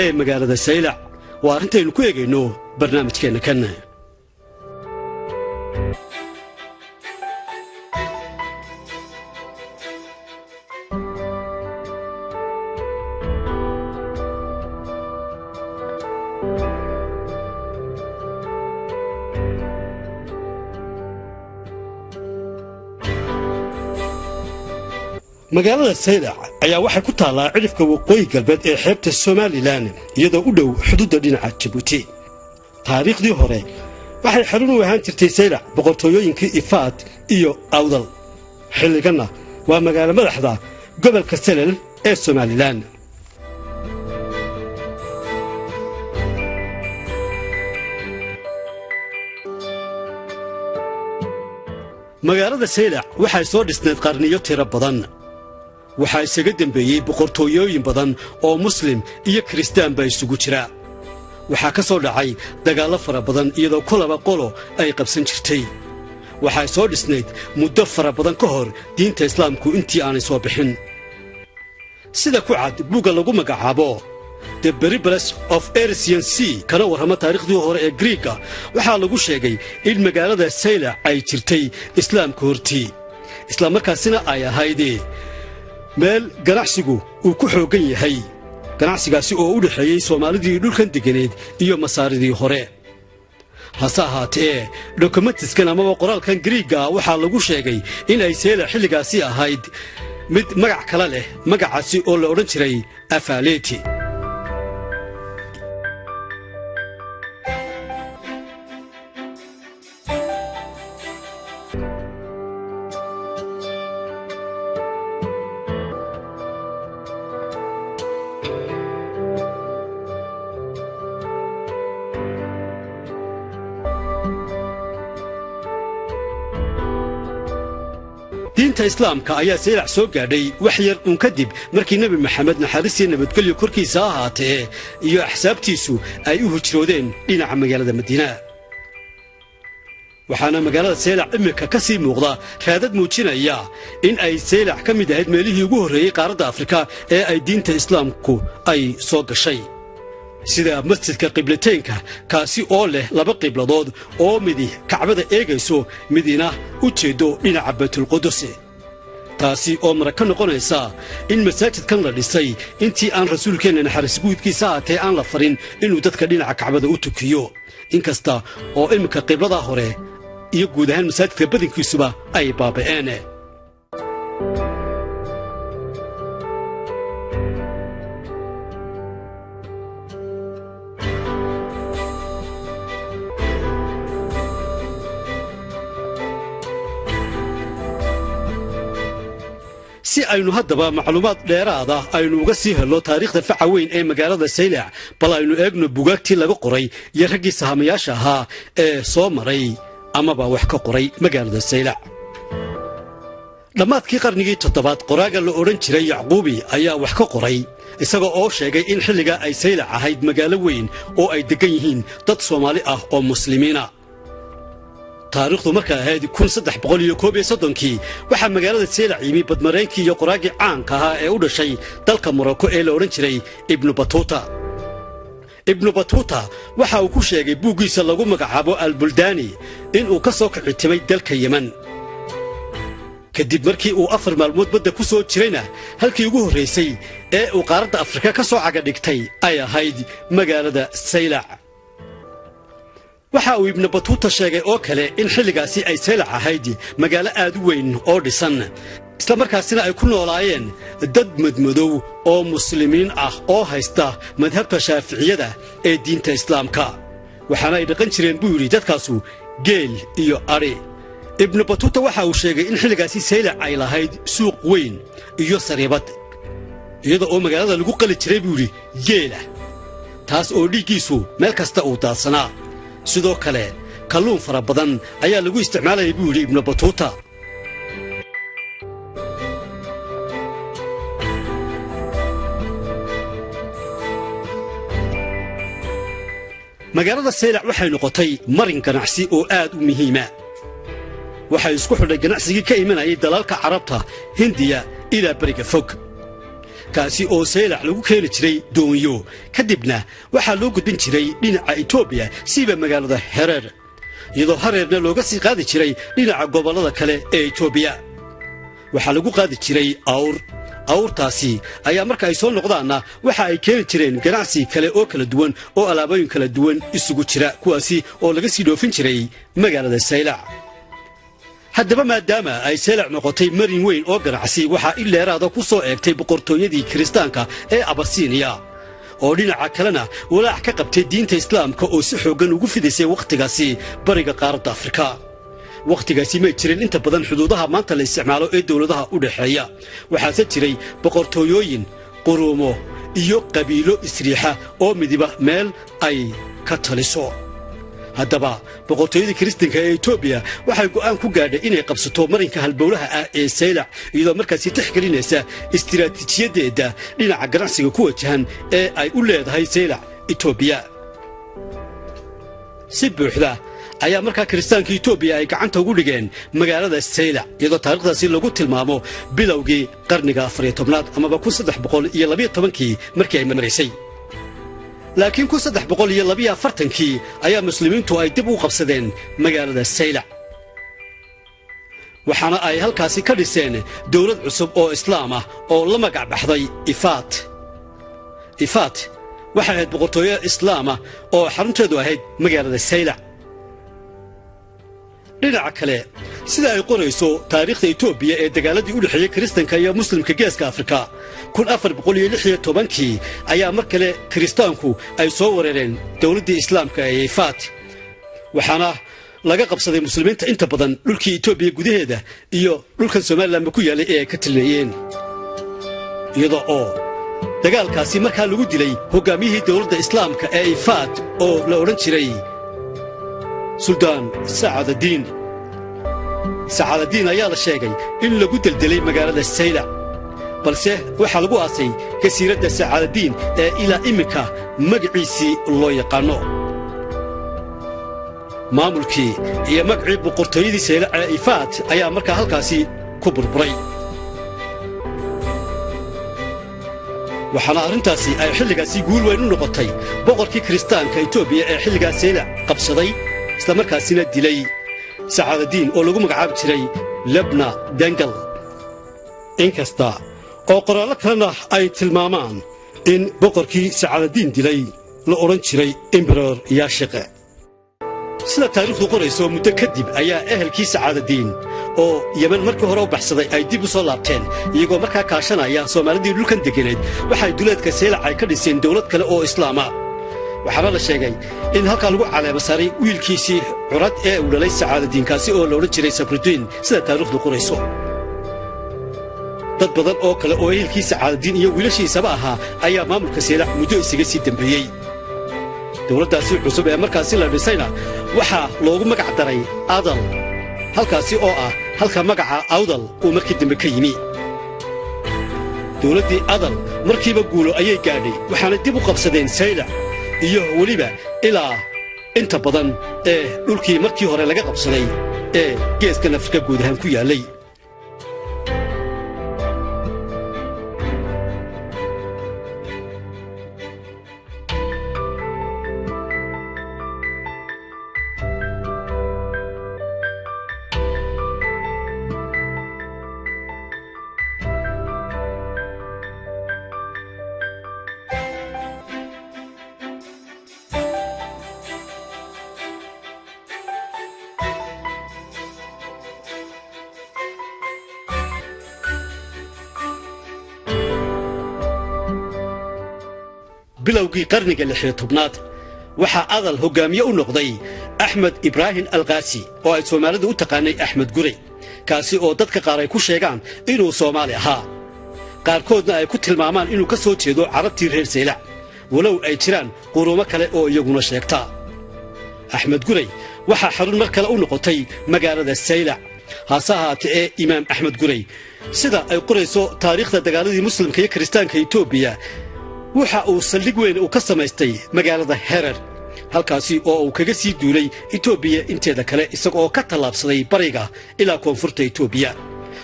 Ee magaalada Saylac waa arrintaynu ku eegayno barnaamijkeenna kan. Magaalada Saylac ayaa waxay ku taallaa cidhifka waqooyi galbeed ee xeebta Somalilan, iyadoo u dhow xuduudda dhinaca Jabuuti. Taariikhdii hore waxay xarun u ahaan jirtay Saylac boqortooyooyinkii Ifaad iyo Awdal. Xilliganna waa magaalo madaxda gobolka Selel ee Somalilan. Magaalada Saylac waxay soo dhisnayd qarniyo tiro badan. Waxaa isaga dembeeyey boqortooyooyin badan oo Muslim iyo Kiristaan baa isugu jira. Waxaa ka soo dhacay dagaallo fara badan, iyadoo kulaba qolo ay qabsan jirtay. Waxay soo dhisnayd muddo fara badan ka hor diinta Islaamku intii aanay soo bixin. Sida ku cad buugga lagu magacaabo The Periplus of Erythraean Sea, kana warrama taariikhdii hore ee Griiga, waxaa lagu sheegay in magaalada Saylac ay jirtay Islaamka hortii, islamarkaasina ay ahayd meel ganacsigu uu ku xooggan yahay, ganacsigaasi oo u dhexeeyey Soomaalidii dhulkan degganeed iyo Masaaridii hore. Hase ahaatee, dokumentiskan amaba qoraalkan Griigga waxaa lagu sheegay in ay Saylac xilligaasi ahayd mid magac kale leh, magacaasi oo la odhan jiray Afaleti. Diinta Islaamka ayaa Saylac soo gaadhay wax yar uun kadib markii Nebi Maxamed, naxariistii nabadgelyo korkiisa ahaatee, iyo axsaabtiisu ay u hijroodeen dhinaca magaalada Madiina. Waxaana magaalada Saylac iminka ka sii muuqda raadad muujinaya in ay Saylac ka mid ahayd meelihii ugu horreeyey qaaradda Afrika ee ay diinta Islaamku ay soo gashay, sida masjidka Qiblateenka, kaasi oo leh laba qibladood oo midi Kacbada eegayso, midina u jeeddo dhinaca Baytulqudus, taasi oo mara ka noqonaysa in masaajidkan la dhisay intii aan Rasuulkeenna, naxariis guudkiisa ahaatee, aan la farin inuu dadka dhinaca Kacbada u tukiyo, inkasta oo iminka qibladaa hore iyo guud ahaan masaajidka badankiisuba ay baaba'een. Si aynu haddaba macluumaad dheeraada aynu uga sii helno taariikhda faca weyn ee magaalada Saylac, bal aynu eegno bugaagtii laga qoray iyo raggii sahamayaasha ahaa ee soo maray amaba wax ka qoray magaalada Saylac. Dhammaadkii qarnigii toddobaad, qoraaga la odhan jiray Yacquubi ayaa wax ka qoray, isaga oo sheegay in xilligaa ay Saylac ahayd magaalo weyn oo ay deggan yihiin dad Soomaali ah oo Muslimiina. Taariikhdu markay ahayd 1331-kii, waxaa magaalada Saylac yimi badmareenkii iyo qoraaggii caanka ahaa ee u dhashay dalka Morocco ee la odhan jiray Ibnu Batuuta. Ibnu Batuuta waxa uu ku sheegay buuggiisa lagu magacaabo Albuldaani inuu ka soo kicitimay dalka Yemen. Kadib markii uu 4 maalmood badda ku soo jirayna, halkii ugu horraysay ee uu qaaradda Afrika ka soo cagadhigtay ay ahayd magaalada Saylac. Waxa uu Ibnu Batuuta sheegay oo kale in xilligaasi ay Saylac ahayd magaalo aad u weyn oo dhisan, islamarkaasina ay ku noolaayeen dad madmadow oo Muslimiin ah oo haysta madhabta Shaaficiyada ee diinta Islaamka, waxaana ay dhaqan jireen, buu yidhi, dadkaasu geel iyo adhi. Ibnu Batuuta waxa uu sheegay in xilligaasi Saylac ay lahayd suuq weyn iyo sariibad, iyada oo magaalada lagu qali jiray, buu yidhi, geela, taas oo dhiiggiisu meel kasta uu daadsanaa. Sidoo kale kalluun fara badan ayaa lagu isticmaalayay, buu yidhi Ibnu Batuuta. Magaalada Saylac waxay noqotay marin ganacsi oo aad u muhiima. Waxay isku xidhay ganacsigii ka imanayay dalalka Carabta, Hindiya ilaa Beriga Fog. Kaasi oo Saylac lagu keeni jiray doonyo, kadibna waxaa loo gudbin jiray dhinaca Itoobiya, siiba magaalada Hereer, iyadoo Hareerna looga sii qaadi jiray dhinaca gobollada kale ee Itoobiya. Waxaa lagu qaadi jiray awr. Awrtaasi ayaa marka ay soo noqdaanna waxa ay keeni jireen ganacsi kale oo kala duwan oo alaabooyin kala duwan isugu jira, kuwaasi oo laga sii dhoofin jiray magaalada Saylac. Haddaba maadaama ay Saylac noqotay marin weyn oo ganacsi, waxaa il dheeraada ku soo eegtay boqortooyadii Kiristaanka ee Abasiiniya, oo dhinaca kalena walaac ka qabtay diinta Islaamka oo si xooggan ugu fidaysay wakhtigaasi bariga qaaradda Afrika. Wakhtigaasi may jirin inta badan xuduudaha maanta la isticmaalo ee dowladaha u dhexeeya. Waxaase jiray boqortooyooyin, quruumo iyo qabiilo isriixa oo midiba meel ay ka taliso. Haddaba boqortooyadii Kiristanka ee Itoobiya waxay go'aan ku gaadhay inay qabsato marinka halbowlaha ah ee Saylac, iyadoo markaasi tixgelinaysa istiraatiijiyaddeeda dhinaca ganacsiga ku wajahan ee ay u leedahay Saylac Itoobiya. Si buuxda ayaa markaa Kiristaanka Itoobiya ay gacanta ugu dhigeen magaalada Saylac, iyadoo taariikhdaasi lagu tilmaamo bilowgii qarniga 14aad amaba 1312kii markii ay maraysay. Laakiin 1342kii ayaa muslimiintu ay dib u qabsadeen magaalada Saylac, waxaana ay halkaasi ka dhiseen dowlad cusub oo islaam ah oo la magac baxday Ifaat. Ifaat waxay ahayd boqortooyo islaama oo xarunteedu ahayd magaalada Saylac. Dhinaca kale, sida ay qorayso taariikhda Itoobiya ee dagaaladii u dhexeeyey Kiristanka iyo Muslimka Geeska Afrika, 1416kii ayaa mar kale Kiristaanku ay soo weerareen dowladdii islaamka ee Ifaat, waxaana laga qabsaday muslimiinta inta badan dhulkii Itoobiya gudaheeda iyo dhulkan Somalilanba ku yaallay ee ay ka talinayeen, iyada oo dagaalkaasi markaa lagu dilay hoggaamiyihii dowladda islaamka ee Ifaat oo la odhan jiray Suldaan Sacadadiin. Sacadadiin ayaa la sheegay in lagu deldelay magaalada Saylac, balse waxaa lagu aasay kasiiradda Sacadadiin ee ilaa iminka magaciisii loo yaqaanno. Maamulkii iyo magacii boqortooyadii Saylac ee Ifaat ayaa markaa halkaasi ku burburay, waxaana arrintaasi ay xilligaasi guul weyn u noqotay boqorkii Kiristaanka Itoobiya ee xilligaas Saylac qabsaday, islamarkaasina dilay Sacaadadiin oo lagu magacaabi jiray Lebna Dengal. Inkasta oo qoraallo kalena ay tilmaamaan in boqorkii Sacaadadiin dilay la odhan jiray Emperor Yaashiqe. Sida taariikhdu qorayso, muddo kadib ayaa ehelkii Sacaadadiin oo Yemen markii hore u baxsaday ay dib u soo laabteen, iyagoo markaa kaashanaya Soomaalidii dhulkan degganayd. Waxay duleedka Saylac ay ka dhiseen dowlad kale oo islaama, waxaana la sheegay in halkaa lagu caleema saaray wiilkiisii curad ee uu dhalay Sacaadadiinkaasi oo la odhan jiray Sabrudiin. Sida taariikhdu qorayso, dad badan oo kale oo ehelkii Sacaadadiin iyo wiilashiisaba ahaa ayaa maamulka Saylac muddo isaga sii dembeeyey. Dowladdaasi cusub ee markaasi la dhisayna waxaa loogu magac daray Adal, halkaasi oo ah halka magaca Awdal uu markii dambe ka yimi. Dowladdii Adal markiiba guulo ayay gaadhay, waxaana dib u qabsadeen Saylac iyo weliba ilaa inta badan ee dhulkii markii hore laga qabsaday ee geeskan Afrika guud ahaan ku yaallay. Bilowgii qarniga 16aad waxaa Adal hoggaamiye u noqday Axmed Ibraahim Alkaasi oo ay Soomaalidu u taqaanay Axmed Gurey, kaasi oo dadka qaar ay ku sheegaan inuu Soomaali ahaa, qaarkoodna ay ku tilmaamaan inuu ka soo jeedo Carabtii reer Saylac, walow ay jiraan quruumo kale oo iyaguna sheegta. Axmed Gurey waxaa xarun mar kale u noqotay magaalada Saylac. Hase ahaatee ee Imaam Axmed Gurey, sida ay qorayso taariikhda dagaaladii muslimka iyo Kiristaanka Itoobiya, waxa uu saldhig weyn uu ka samaystay magaalada Herer, halkaasi oo uu kaga sii duulay Itoobiya inteeda kale, isaga oo ka tallaabsaday bariga ilaa koonfurta Itoobiya.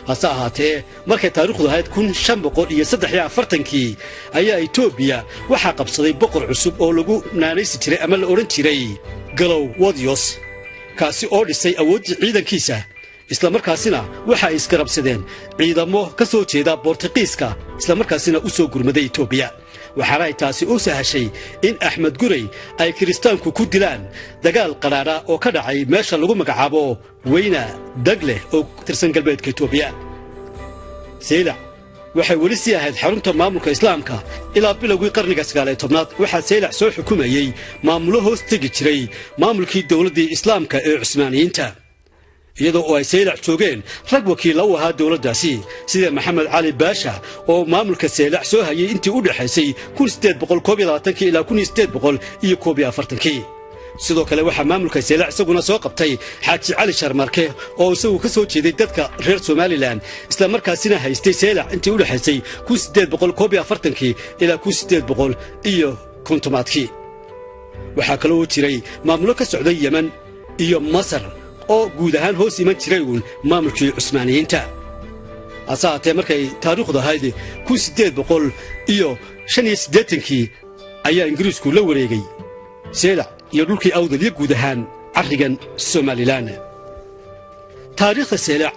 Hase ahaatee, markay taariikhdu ahayd 1543-kii ayaa Etoobiya waxaa qabsaday boqor cusub oo lagu naanaysi jiray ama la odhan jiray Galow Wodiyos, kaasi oo dhisay awooddii ciidankiisa. Islamarkaasina waxa ay isgarabsadeen ciidamo ka soo jeeda Bortuqiiska, islamarkaasina u soo gurmaday Etoobiya. Waxaana ay taasi u sahashay in Axmed Gurey ay kiristaanku ku dilaan dagaal qadhaadha oo ka dhacay meesha lagu magacaabo Weyna Dagleh oo ku tirsan galbeedka Etoobiya. Seylac waxay weli sii ahayd xarunta maamulka islaamka ilaa bilowgii qarniga 19aad. Waxaa Seylac soo xukumayey maamulo hoos tegi jiray maamulkii dowladdii islaamka ee Cusmaaniyiinta, iyadoo oo ay Seylac joogeen rag wakiilla u ahaa dowladdaasi, sida Maxamed Cali Baasha oo maamulka Seylac soo hayay intii u dhexaysay ilaa 1841-kii. Sidoo kale waxaa maamulka Seylac isaguna soo qabtay Xaaji Cali Sharmarke oo isagu ka soo jeeday dadka reer Somalilan, islamarkaasina haystay Seylac intii u dhexaysay kii ilaa 1850-aadkii. Waxaa kaloo jiray maamulo ka socday Yemen iyo Masar oo guud ahaan hoos iman jiray uun maamulkii Cusmaaniyiinta. Hase haatee, markay taariikhdu ahayd 1885-kii ayaa Ingiriisku la wareegay Seylac iyo dhulkii Awdal iyo guud ahaan carrigan Somalilan. Taariikhda Seylac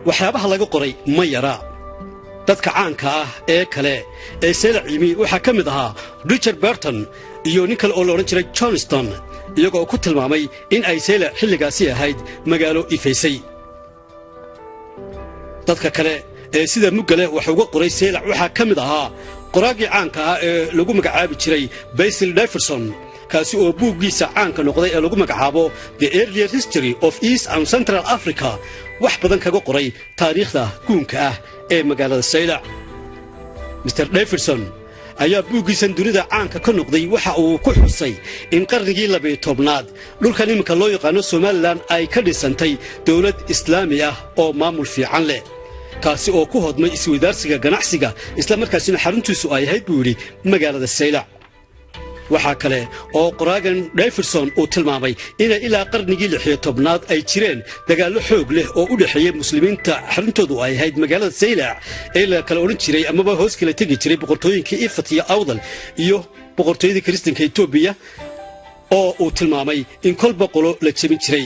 waxyaabaha laga qoray ma yara. Dadka caanka ah ee kale ee Seylac yimi waxaa ka mid ahaa Richard Burton iyo nin kale oo la odhan jiray Johnston, iyagoo ku tilmaamay in ay Seylac xilligaasi ahayd magaalo ifaysay. Dadka kale ee sida mugga leh wax uga qoray Seylac waxaa ka mid ahaa qoraagii caanka ah ee lagu magacaabi jiray Basil Davidson, kaasi oo buuggiisa caanka noqday ee lagu magacaabo The Earlier History of East and Central Africa wax badan kaga qoray taariikhda guunka ah ee magaalada Saylac. Mister Davidson ayaa buuggiisan dunida caanka ka noqday waxa uu ku xusay in qarnigii 12aad dhulkan iminka loo yaqaano Somalilan ay ka dhisantay dowlad islaami ah oo maamul fiican leh, kaasi oo ku hodmay isweydaarsiga ganacsiga, islamarkaasina xaruntiisu ay ahayd, buu yidhi, magaalada Saylac. Waxaa kale oo qoraagan Davidson uu tilmaamay inay ilaa qarnigii 16aad ay jireen dagaallo xoog leh oo u dhexeeyey muslimiinta xaruntoodu ay ahayd magaalada Saylac ee la kala odhan jiray amaba hoos kala tegi jiray boqortooyinkii Ifat iyo Awdal iyo boqortooyadii kiristanka Etoobiya, oo uu tilmaamay in kolba qolo la jebin jiray,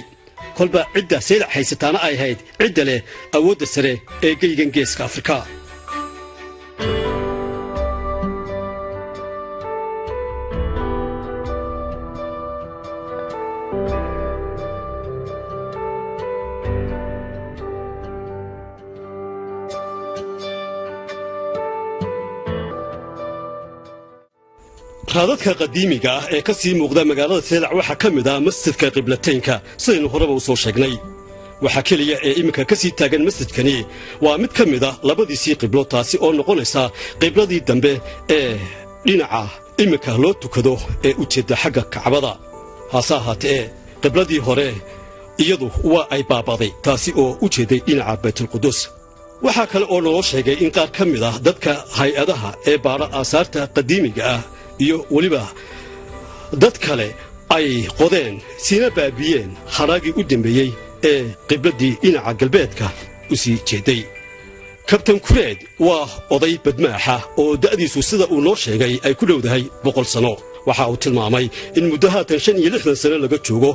kolba cidda Saylac haysataana ay ahayd cidda leh awoodda sare ee geygan Geeska Afrika. Raadadka qadiimiga ah ee ka sii muuqda magaalada Seylac waxaa ka mid ah masjidka Qiblateynka. Sidaynu horeba u soo sheegnay, waxaa keliya ee iminka ka sii taagan masjidkani waa mid ka mid ah labadiisii qiblo, taasi oo noqonaysa qibladii dambe ee dhinaca iminka loo tukado ee u jeedda xagga Kacbada. Hase ahaatee, qibladii hore iyadu waa ay baabaday, taasi oo u jeeday dhinaca Baytulqudus. Waxaa kale oo naloo sheegay in qaar ka mid ah dadka hay-adaha ee baadha aasaarta qadiimiga ah iyo weliba dad kale ay qodeen siina baabiyeen hadhaagii u dambeeyey ee qibladdii dhinaca galbeedka u sii jeeday. Kabtan Kureed waa oday badmaaxa oo da'diisu, sida uu noo sheegay, ay ku dhowdahay 100 sano. Waxa uu tilmaamay in muddo haatan 65 sano laga joogo,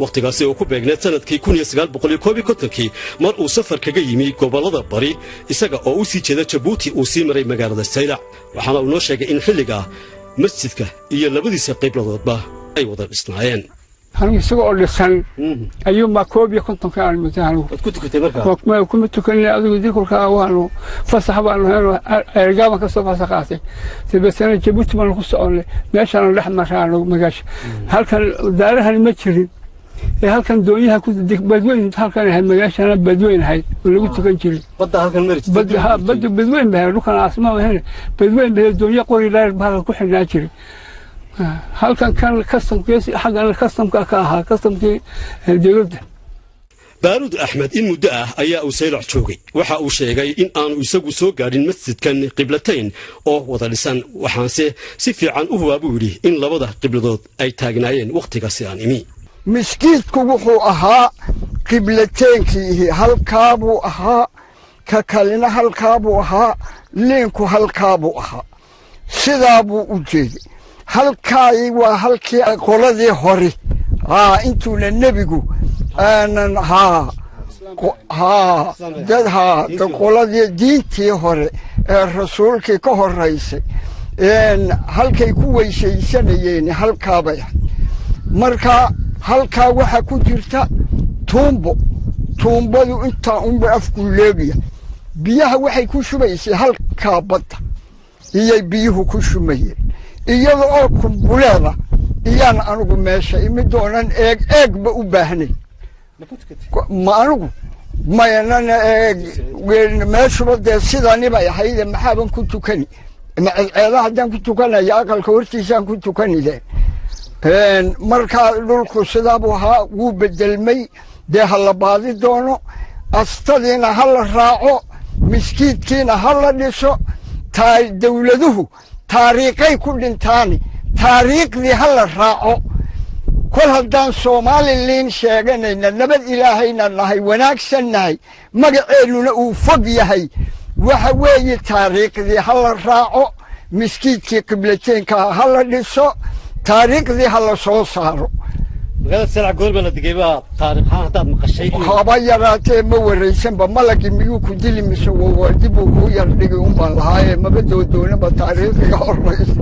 wakhtigaasi oo ku beegneed sannadkii 1951-kii, mar uu safar kaga yimi gobollada bari isaga oo u sii jeeda Jabuuti uu sii maray magaalada Saylac. Waxaana uu noo sheegay in xilligaa masjidka iyo labadiisa qibladoodba ay wada dhisnaayeen. Anigu isaga oo dhisan ayuunbaa 51-ka aan mutay anigu. Waad ku tukatay markaa? Kuma tukanin. Adigu dikulkaa waanu fasax baanu hayno, Ergaaban ka soo fasax qaatay, dabeetana Jabuuti baanu ku soconnay. Meeshaanu dhex maray anagu magaasha. Halkan daarahani ma jirin ee halkan doonyaha ku badweyn halkan ahayd, magaashana badweyn ahayd oo lagu tukan jiray. Badda halkan mari jirtay? Badda badweyn bay ahayd, dhulkan asmaa ahayn, badweyn bay, doonyo qori dheer baa halkan ku xidhnaa jiray. Halkan kan kastamkii, xaggan kastamka ka ahaa, kastamkii dowladda. Baaruud Axmed in muddo ah ayaa uu Saylac joogay. Waxa uu sheegay in aanu isagu soo gaadhin masjidkan Qiblatayn oo wada dhisan, waxaanse si fiican u hubaa, buu yidhi, in labada qibladood ay taagnaayeen wakhtigaasi aan imi. Miskiidku wuxuu ahaa qiblateenkiihi, halkaabuu ahaa. Ka kalena halkaabuu ahaa, liinku halkaabuu ahaa, sidaa buu u jeeday. Halkaay waa halkii qoladii hore haa, intuuna nebigu aanan haa haa dad haa qoladii diintii hore ee rasuulkii ka horaysay halkay ku weysaysanayeen halkaabay ahayd. Marka halkaa waxaa ku jirta tuumbo, tuumbadu intaa unba afku leegya. Biyaha waxay ku shubaysay halkaa badda iyay biyuhu ku shumayeen, iyada oo kumbuleeda iyaan anigu meesha imid oonan eeg eegba u baahnay. Ma anigu mayanan eeg meeshuba dee sidani bay ahayde, maxaaban ku tukani? Ma ceedceeda haddaan ku tukanaya aqalka hortiisaan ku tukani le. Markaa dhulku sidaabuu ahaa, wuu bedelmay. Dee ha la baadi doono astadiina, ha la raaco miskiidkiina, ha la dhiso. Dawladuhu taariikhay ku dhintaani, taariikhdii ha la raaco. Kol haddaan Somalilan sheeganayna, nabad ilaahayna nahay, wanaagsan nahay, magaceennuna uu fog yahay, waxa weeye taariikhdii ha la raaco, miskiidkii qiblateenkaa ha la dhiso, taariikhdii ha la soo saaro. Magaalada Saylac goor baa la degay baa taariikh ahaan haddaad maqashay? Haba yaraatee ma waraysanba. Malagii miyuu ku dili mise dib uu kuu yar dhigi un baan lahaaye, maba doodoonaba taariikhiga horaysa.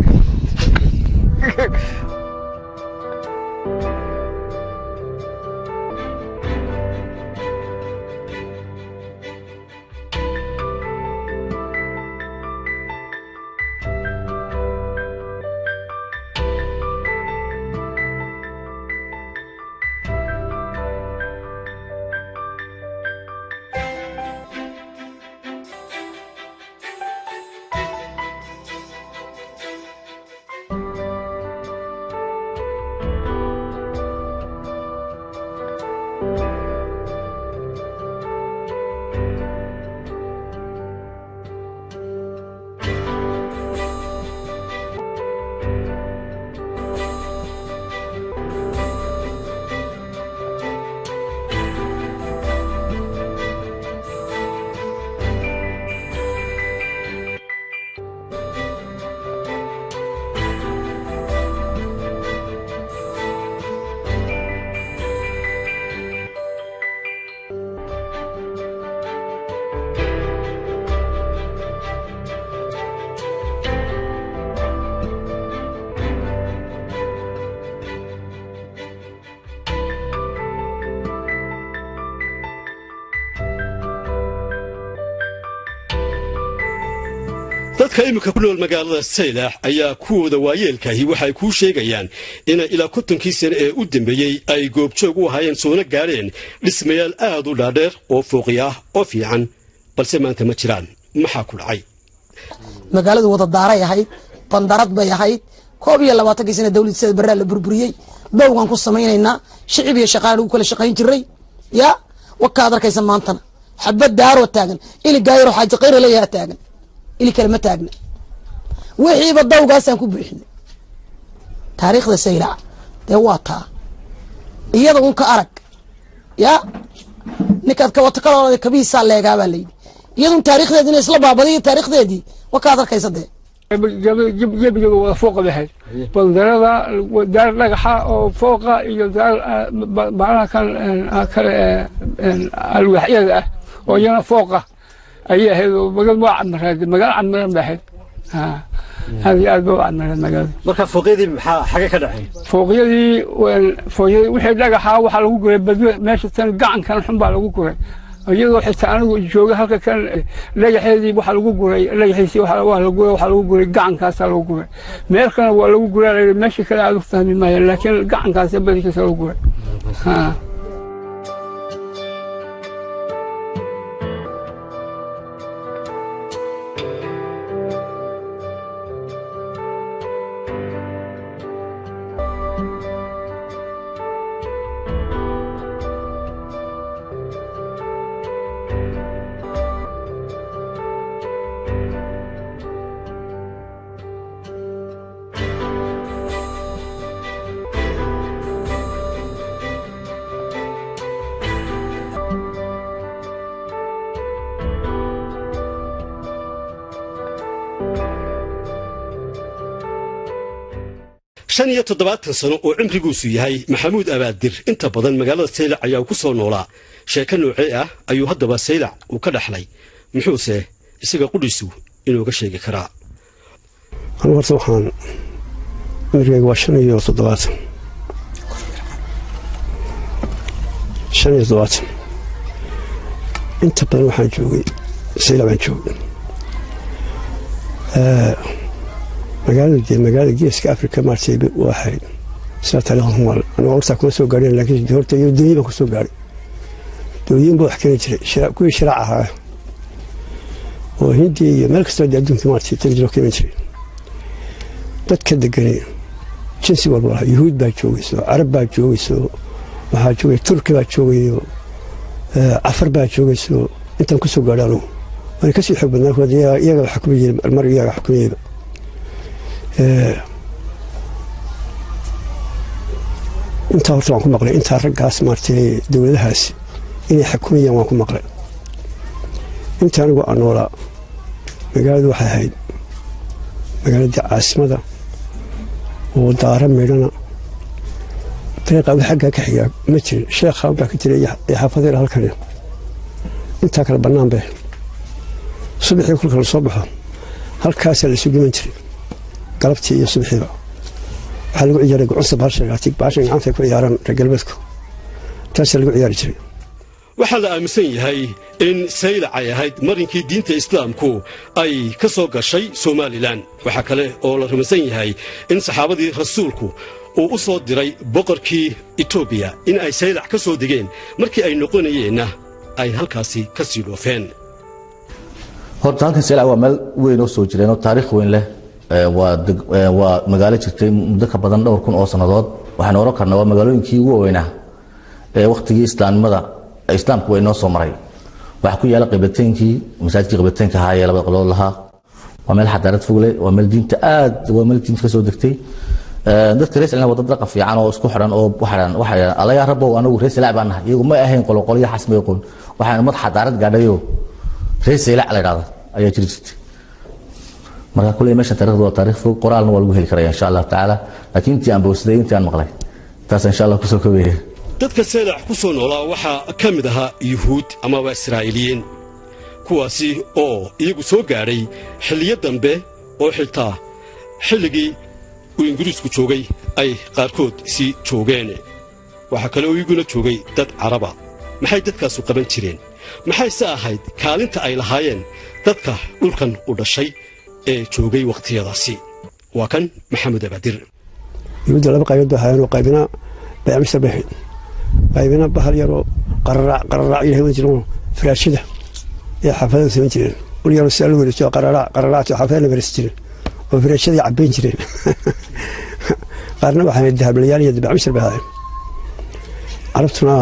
Dadka iminka ku nool magaalada Saylax ayaa kuwooda waayeelkaahi waxay kuu sheegayaan inay ilaa 50kii sane ee u dambeeyey ay goobjoog u ahaayeen, soona gaadheen dhismayaal aad u dhaadheer oo fooqi ah oo fiican, balse maanta ma jiraan. Maxaa ku dhacay? Magaaladu wada daaray ahayd, bandarad bay ahayd. 21kii sana dawladda barraa la burburiyey. Dowgaan ku samaynaynaa, shicib iyo shaqaale lagu kala shaqayn jiray. Ya wakaad arkaysa maantana xabad daaroo taagan, iligaayaro xaaji khayra leeyaha taagan, ili kale ma taagna. Wixiiba dawgaasaan ku buuxinay. Taariikhda Saylac dee waa taa, iyada un ka arag. Ya ninkaad kawato kaloo kabihiisaa leegaa baa layidhi, iyadun taarikhdeedi ina isla baabadiyo taarikhdeedii wakaad arkaysa dee. Gebigeeda wada fooqa bay ahayd, bandarada daar dhagaxa oo fooqa iyo daar macnaha kan kale alwaaxyada ah oo iyana fooqa ayay ahayd. Oo magaalada waa camireed, magaalo camiran bay ahayd, aad iyo aad ba u camireed magaalada. Marka fooqyadii maxaa xagee ka dhaceen? Fooqyadii wixii dhagaxa waxaa lagu guray badwe meesha tan gacankan xun baa lagu guray, iyadoo xitaa anigu jooga halka kan dhagaxeedii waxaa lagu guray, dhagaxiisii waa lagu waxaa lagu guray gacankaasaa lagu guray. Meel kalena waa lagu guraa la yidhi, meesha kale aad u fahmi maayo, laakiin gacankaas badankiisa lagu guray. 75 sano oo cimriguusu yahay Maxamuud Abaadir inta badan magaalada Saylac ayaa ku soo noolaa. Sheeko noocee ah ayuu haddaba Saylac uu ka dhaxlay? Muxuuse isaga qudhiisu inooga sheegi karaa? Anigu horta waxaan cimrigayga waa 75, 75. Inta badan waxaan joogay Saylac baan joogay. Magaaladu dee magaalada Geeska Afrika maartay waxay sidaa taariikhda ku maal. Anigu horta kuma soo gaadhin, laakiin horta iyo doonyi baan kusoo gaadhay. Doonyin baa wax keeni jiray, kuwii shiraac ahaa oo Hindiya iyo meel kastoo dee adduunka maartay tegi jiro keeni jiray. Dadka degani jinsi walba lahaa. Yuhuud baa joogayso, Carab baa joogayso, waxaa joogay Turki baa joogayo, Cafar baa joogayso. Intaan kusoo gaadho anugu waana kasii xoog badnaa kuwa iyaga xukumayey, mar iyaga xukumayeyba. Intaa horta waan ku maqlay, intaa raggaas maartay dowladahaasi inay xukumayaan waan ku maqlay. Inta anigu aan noolaa magaaladu waxay ahayd magaaladii caasimada oo daara midhana. Dariiqa wax xaggaa ka xigaa ma jirin, sheekha baa ka jiray iyo xaafadayra halkan, intaa kale bannaan bay. Subaxii kolka la soo baxo halkaasaa la isu dhiman jiray, galabtii iyo subaxiiba. Waxaa lagu ciyaaray gocunsa bahasha, bahashan gacanta ay ku ciyaaraan reer galbeedku, taasaa lagu ciyaari jiray. Waxaa la aaminsan yahay in Saylac ay ahayd marinkii diinta islaamku ay ka soo gashay Somalilan. Waxaa kale oo la rumaysan yahay in saxaabadii rasuulku uu u soo diray boqorkii Etoobiya in ay Saylac ka soo degeen, markii ay noqonayeenna ay halkaasi ka sii dhoofeen. Horta halkan Saylac waa meel weyn oo soo jireen oo taariikh weyn leh. Waa magaalo jirtay muddo ka badan dhowr kun oo sannadood. Waxaan oran karnaa waa magaalooyinkii ugu waaweynaa ee wakhtigii islaamnimada, islaamku waa inoo soo maray. Waxaa ku yaala qiblateynkii, masaajidkii qiblateynka ahaa ee labada qolood lahaa. Waa meel xadaarad fog leh, waa meel diinta aad, waa meel diinta ka soo degtay. Dadka reer Saylac waa dad dhaqan fiican oo isku xidhan oo waxay alla yaa rabbow anagu reer Saylac baan nahay. Iyagu ma ahayn qoloqolyo xas ma aqoon. Waxaan ummad xadaarad gaadhayo reer Saylac la yidhahda ayaa jiri jirtay. Marka kuley meesha taariikhdu waa taariikh fog, qoraalna waa lagu heli karaya insha Allahu tacaala, laakiin intii aan bowsaday, intii aan maqlay taas insha Allah kusoo koobaya. Dadka Saylac ku soo noolaa waxaa ka mid ahaa Yuhuud amaba Israa'iiliyiin, kuwaasi oo iyagu soo gaadhay xilliyo dambe oo xitaa xilligii uu Ingiriisku joogay ay qaarkood sii joogeen. Waxaa kale oo iyaguna joogay dad Caraba. Maxay dadkaasu qaban jireen? Maxayse ahayd kaalinta ay lahaayeen dadka dhulkan u dhashay ee joogay wakhtiyadaasi? Waa kan Maxamed Abaadir. Yuhuudda laba qaybood baa ahaayeen oo qaybina baycmishar bay ahayd, qaybina bahal yaroo qararaac qararaac ilahay wan jireen firaashida ee xaafadada samayn jireen, ul yaroo sidaa loo wareejiyo qararaac qararaacto xaafadada la marisi jireen oo firaashaday cabbayn jireen. Qaarna waxay dahablayaal iyo baycmishar bay ahaayeen. Carabtuna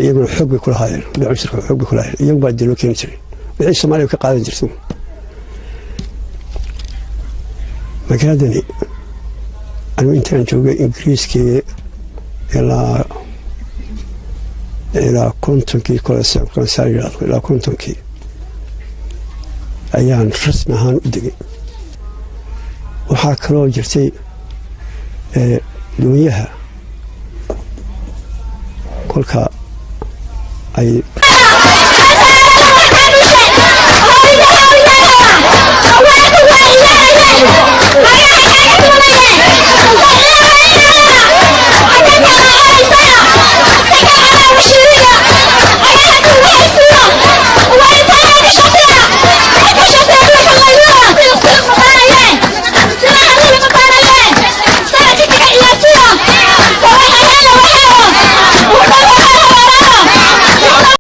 iyaguna xoog bay kulahaayeen baycmisharka, xoog bay kulahaayeen, iyagu baa dee loo keeni jiray wixii Soomaaliya ka qaadan jirto. Magaaladani anigu intaan joogay Ingiriiskii ilaa 50kii kole ilaa 50kii ayaan rasmi ahaan u degay. Waxaa kaloo jirtay doonyaha kolka ay